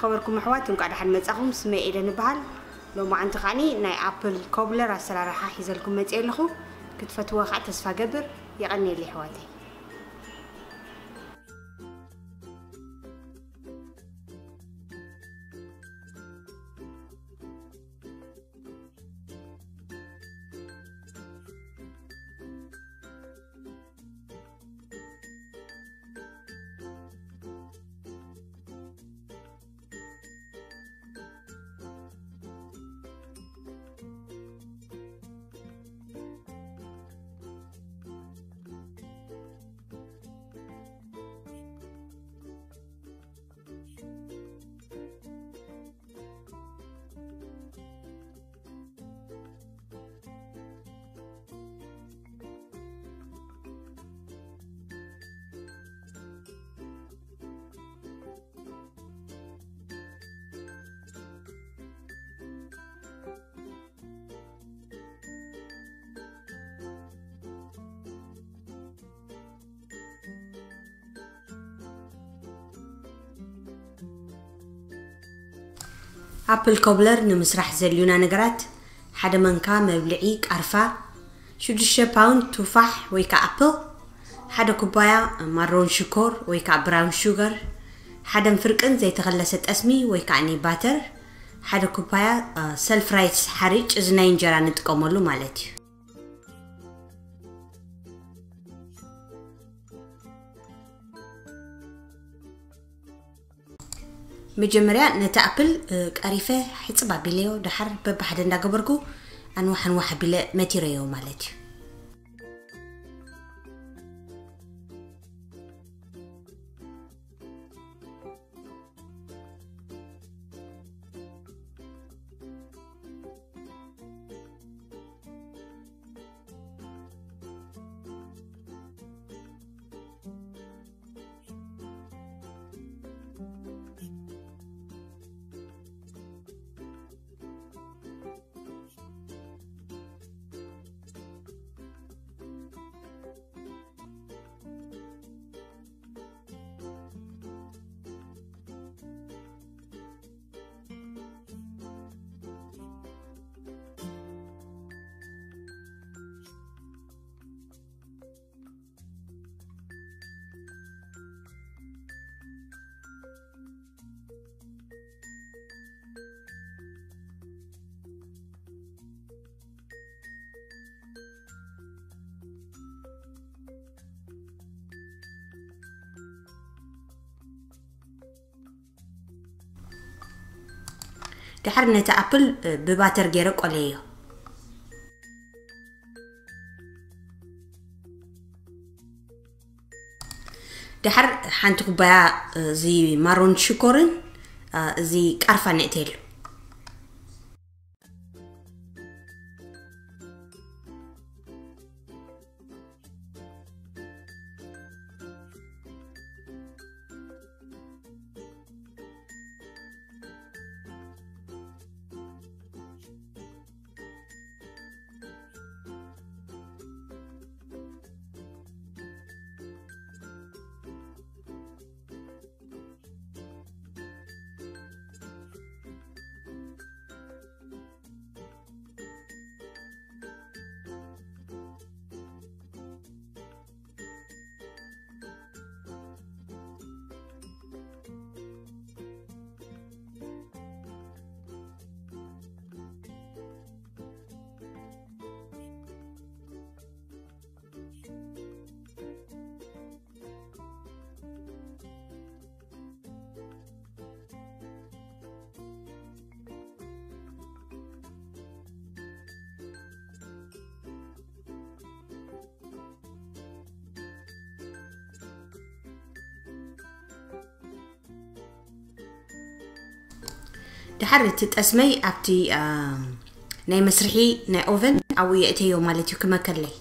ከበርኩም ኣሕዋት፣ እንኳዕ ደሓን መጻኹም። ስመይ ኤደን እበሃል። ሎማዓንቲ ከዓኒ ናይ ኣፕል ኮብለር ኣሰራርሓ ሒዘልኩም መጽየ ኣለኹ። ክትፈትዎ ከዓ ተስፋ ገብር። የቐንየለይ ኣሕዋተይ። ኣፕል ኮብለር ንምስራሕ ዘልዩና ነገራት፣ ሓደ መንካ መብልዒ ቃርፋ፣ ሽዱሽተ ፓውንድ ቱፋሕ ወይ ከዓ ኣፕል፣ ሓደ ኩባያ ማሮን ሽኮር ወይ ከዓ ብራውን ሹገር፣ ሓደን ፍርቅን ዘይተኸለሰ ጠስሚ ወይ ከዓ ኒ ባተር፣ ሓደ ኩባያ ሰልፍ ራይስ ሓሪጭ፣ እዚ ናይ እንጀራ ንጥቀመሉ ማለት እዩ። መጀመርያ ነቲ ኣፕል ቀሪፈ ሕፅብ ኣቢለዮ፣ ደሓር በብሓደ እንዳገበርኩ ኣንዋሕ ኣንዋሕ ኣቢለ መቲረዮ ማለት እዩ። ድሓር ነቲ ኣፕል ብባተር ገይረ ቆለዮ። ድሓር ሓንቲ ኩባያ እዚ ማሮን ሽኮርን እዚ ቃርፋ ነእትየሉ። ድሓር እቲ ጠስመይ ኣብቲ ናይ መስርሒ ናይ ኦቨን ኣብኡ የእተዮ ማለት እዩ ክመከለይ።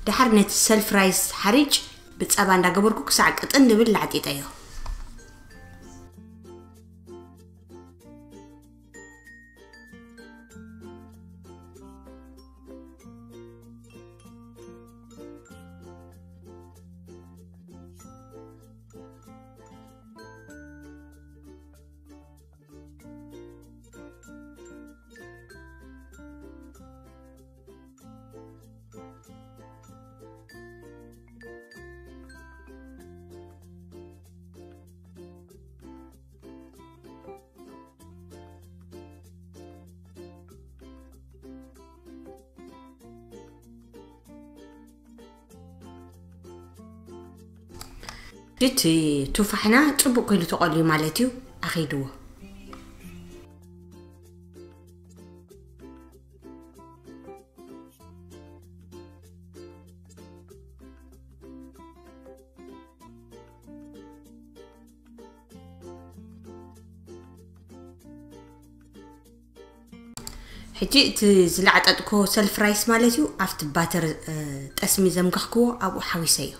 ድሓር ነቲ ሰልፍ ራይስ ሓሪጭ ብፀባ እንዳገበርኩ ክሳዕ ቅጥን ንብል ላዕጢጠዮ። እቲ ቱፋሕና ጽቡቕ ኮይኑ ተቖልዩ ማለት እዩ። ኣኺድዎ። ሕጂ እቲ ዝላዕጠጥኮ ሰልፍ ራይስ ማለት እዩ፣ ኣብቲ ባተር ጠስሚ ዘምገኽክዎ ኣብኡ ሓዊሰዮ።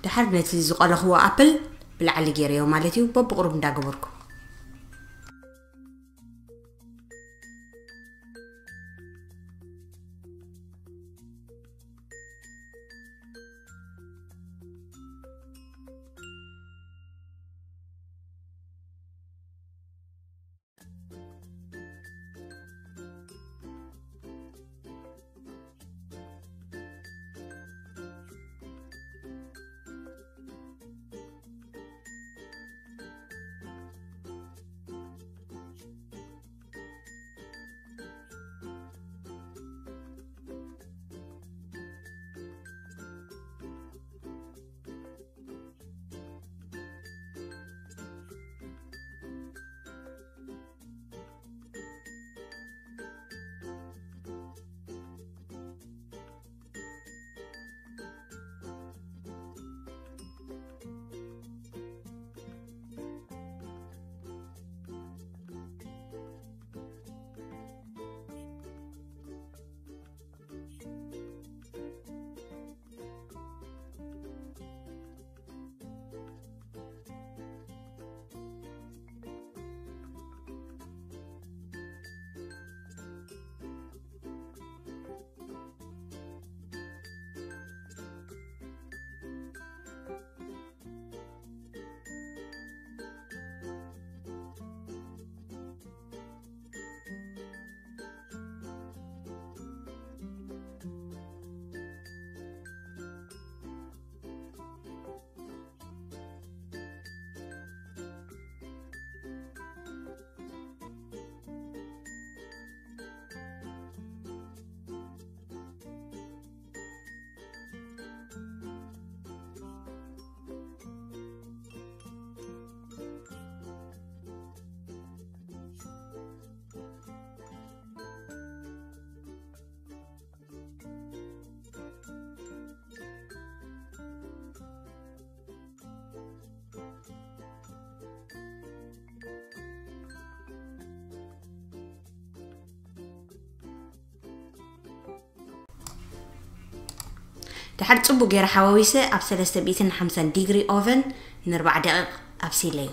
ድሓር ነቲ ዝቆለኽዎ ኣፕል ብላዕሊ ገይረዮ ማለት እዩ፣ በብቕሩብ እንዳገበርኩ። ድሓር ጽቡቕ ገይረ ሓዋዊሰ ኣብ ሰለስተ ሚእትን ሓምሳን ዲግሪ ኦቨን ንኣርባዓ ደቂቕ ኣብሲለዮ።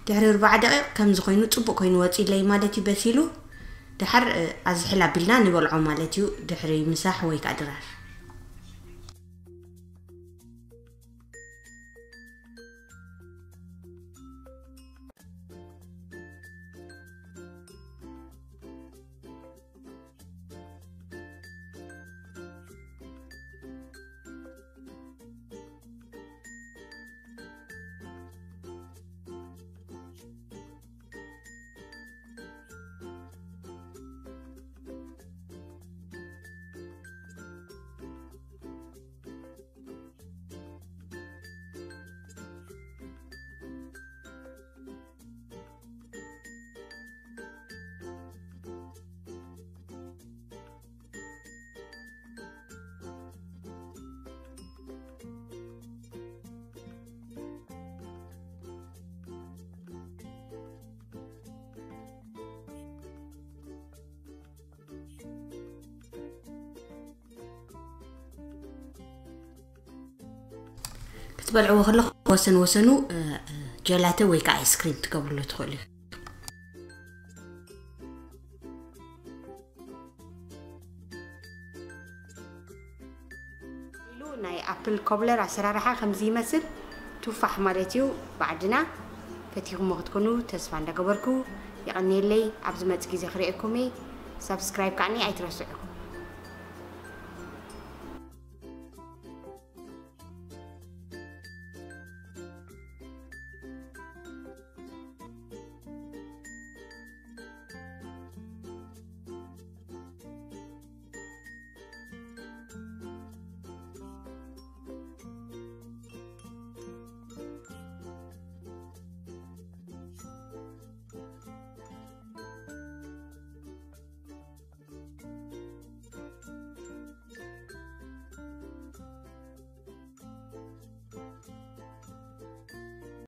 ድሕሪ ኣርባዓ ደቂቕ ከምዚ ኮይኑ ጽቡቕ ኮይኑ ወጺለይ ማለት እዩ፣ በሲሉ። ድሓር ኣዝሕል ኣቢልና ንበልዖ ማለት እዩ፣ ድሕሪ ምሳሕ ወይ ከዓ ድራር። ትበልዕዎ ከለኹ ወሰን ወሰኑ ጀላተ ወይ ከዓ ኣይስክሪም ትገብርሉ ትኽእሉ። ኢሉ ናይ ኣፕል ኮብለር ኣሰራርሓ ከምዚ ይመስል። ቱፋሕ ማለት እዩ ብዓድና። ፈቲኹሞ ክትኮኑ ተስፋ እንዳገበርኩ፣ የቐንየለይ። ኣብ ዝመጽእ ግዜ ክርእየኩም እየ። ሳብስክራይብ ከዓኒ ኣይትረስዑ።